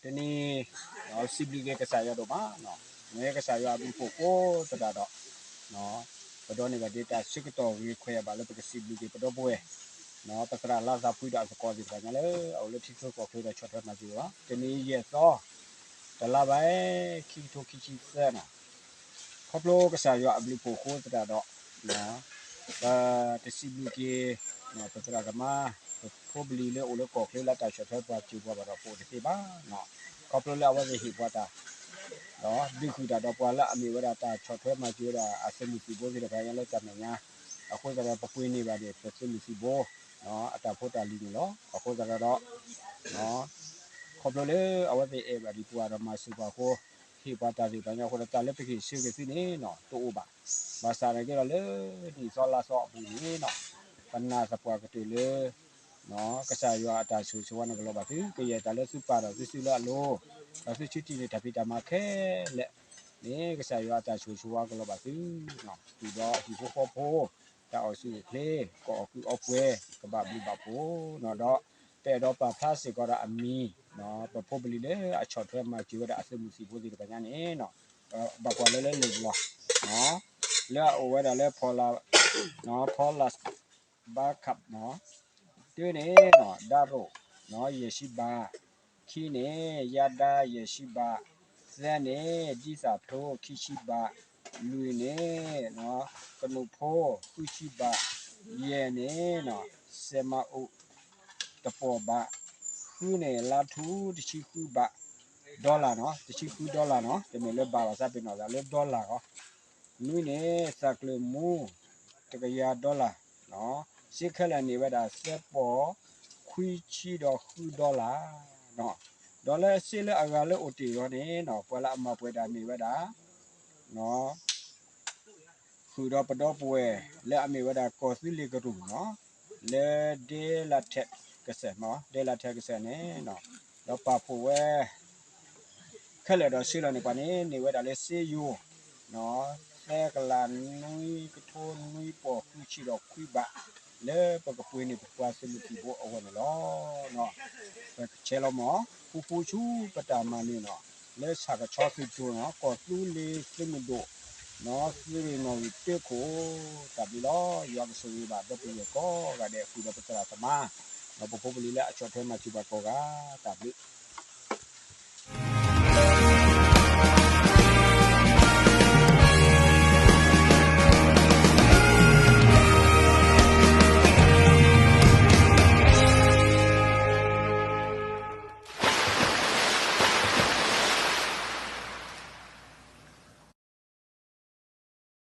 တနံၤ စံးဘျုးက့ၤကစၢ်ယွၤဒိၣ်မး, မ့ၢ်ကစၢ်ယွၤအဘျုးအဖှိၣ်ကိးသတးဒီး ပဒိးန့ၢ်ဘၣ်ဒံးတၢ်ဆၢကတီၢ်ဂ့ၤခွဲးယာ်ဘၣ်လၢ ပကစံးဘျုးက့ၤပဒီပုၢ်ဝဲၢ် ပသရၣ်လါသးဖှံဒီးအသကိးသ့ၣ်တဖၣ်ညါလၢ အအိၣ်လၢထံချၢကီၢ်ချၢဒီးဆီၣ်ထွဲမၤစၢၤအီၤ, တနံၤယဲၢ်သီ တလါဘၣ် ခံကထိခံဆံသၢန့ၣ် ခီဖျိကစၢ်ယွၤအဘျုးအဖှိၣ်အဃိသတးဒီး ပတစံးဘျုးက့ၤ ပသရၣ်သမါ ပဖိပလံၤလၢအိၣ်လၢကီၢ်ချၢလၢတၢ်ဆီၣ်ထွဲပှၤစၢၤပှၤဘၣ်ဒီး ပအိၣ်တသ့ဘၣ်. ခီဖျိလၢအဝဲသ့ၣ်ဟ့ၣ်ပှၤတၢ် ဒီးဒုးဃုာ်တၢ်ဒီးပှၤလၢအမ့ၢ်ဝဲဒၣ်တၢ်ဆီၣ်ထွဲမၤစၢၤဝဲဒၣ်အသုးမုၢ်သံၣ်ဘိသ့ၣ်တဖၣ်ညါလၢတၢ်မဲာ်ညါ, အဃိသတးဒီး ပပှ့ၤန့ၢ်ဘၣ်န့ၣ် ပသုးမုၢ်သံၣ်ဘိ အတၢ်ဖိတၢ်လံၤန့ၣ်လီၤ. အဃိသတးဒီး ခီဖျိလၢအဝဲသ့ၣ်အဲၣ်ဘၣ်ဒံးပှၤဒီးမၤစၢၤပှၤအဃိ ဟ့ၣ်ပှၤတၢ်သ့ၣ်တဖၣ်ညါအဃိဒီး တၢ်လၢပကဟ့ၣ်ဆၢက့ၤသုန့ၣ်နီၤ တအိၣ်ဘၣ်. ဘၣ်ဆၣ်နာ်က့ဒီးလၢနံၣ်သီလါသီအပူၤန့ၣ်နီၤ ပနာ်သပှၢ်ကတၢၢ်လၢ ကစၢ်ယွၤအတၢ်ဆိၣ်ဂ့ၤဆိၣ်ဝါန့ၣ်ကလီၤဘၣ်သု, ကယဲၢ်တၢ်လၢသုပာ်ဒီးသုစုလၢအလိၤ, ဒီးသုဆၢထံၣ်န့ၢ်တၢ်ဖံးတၢ်မၤခဲလၢာ်န့ၣ် ကစၢ်ယွၤအတၢ်ဆိၣ်ဂ့ၤဆိၣ်ဝါကလီၤဘၣ်သု, ဃုာ်ဒီးဟံၣ်ဖိဃီဖိ တၢ်အိၣ်ဆူၣ်အိၣ်ချ့ ကအီၣ်ကုးအီပှဲၤ ကဘၣ်ဘျုးဘၣ်ဖှိၣ်နီၤ, ဒီးပအဲၣ်ဒိးပာ်ဖျါစ့ၢ်ကီးဒီးအမံၤ ပဖိပလံၤလၢအဆီၣ်ထွဲမၤစၢၤဝဲဒၣ်အသုးမုၢ်သံၣ်ဘိသ့ၣ်တဖၣ်ညါန့ၣ်နီၤ, ဘၣ်ကွၢ်လၢလၢလံာ်ပူၤလီၤ. လၢအအိၣ်ဝဲဒၣ်လၢ ဖီလၢ် ဘါခးနီၤ, တုန့ၣ် ဒၣ်ရိၣ် ယဲၢ်ဆံဘး, ခံန့ၣ် ယါဒါ ယဲၢ်ဆံဘး, သၢန့ၣ် ဒ်သၣ်ဖျိ ခံဆံဘး, လွံၢ်န့ၣ် ကနူးဖိ ဃုဆံဘး, ယဲၢ်န့ၣ် စဲးမၤအူး တပီၢ်ဘး, ဃုန့ၣ် လါထူ တဆံဃုဘး, ဒီလၣ်နီၤ, တဆံဃုဒီလၣ်နီၤ, တမ့ၢ်လၢဘးဘၣ် သးပ့ၤနီၣ်သးလၢဒီလၣ်လီၤ. နွံန့ၣ် သၣ်ကျၢၢ်မူ တကယၤဒီလၣ်, စ့ခဲလၢာ်န့ၢ်ဝဲဒၣ် သၢပီၢ်ခွံဆံဒီးဃုဒီလၣ်, ဒီးလၢစ့လၢအဂၤလၢအိၣ်တ့ၢ်အီၤန့ၣ်နီၤ ပှၤလၢအမၤပှဲၤတၢ်မ့ၢ်ဝဲဒၣ် ဃုာ်ဒီးပဒီပုၢ်ဝဲၢ်လၢအမ့ၢ်ဝဲဒၣ်ကီၢ်သူလ့ၤကရူၢ်နီၤ, လၢဒဲလးထဲးကစၢၢ်, ဒဲလးထဲးကစၢၢ်န့ၣ်, ဒီးပာ်ဖှိၣ်ဝဲ ခဲလၢာ်ဒီးဆှၢလီၤန့ၢ်ပှၤန့ၣ် န့ၢ်ဝဲဒၣ်လၢစ့ယိၤ သၢကလးနွံကထိနွံပီၢ်ဃုဆံဒီးခွံဘး လၢပကပှ့ၤန့ၢ်ပပှၤသုးမုၢ်သံၣ်ဘိအဂီၢ်န့ၣ်လီၤ. ပကဆဲးလီၤမၢ် ဃူဃူဆူပတၢ်မၤနၢၤနီၤ လၢဆၣ်ကဆီသုးတြိၤနီၤ ကီၢ်သူလ့ၤသုးမုၢ်ဒိၣ် နီၢ်သုးရ့ၣ်နီၣ်ဂံၢ်တၢခိၣ် တၢ်ဘျုးလီၤ. ယွၤကဆိၣ်ဂ့ၤဘၣ်ဒီပုၢ်ဝဲၢ်ကိးဂၤဒဲး ဃုာ်ဒီးပသရၣ်သမါ ဒီးပဖိပလံၤလၢအဆီၣ်ထွဲမၤစၢၤပှၤကိးဂၤ တၢ်ဘျုး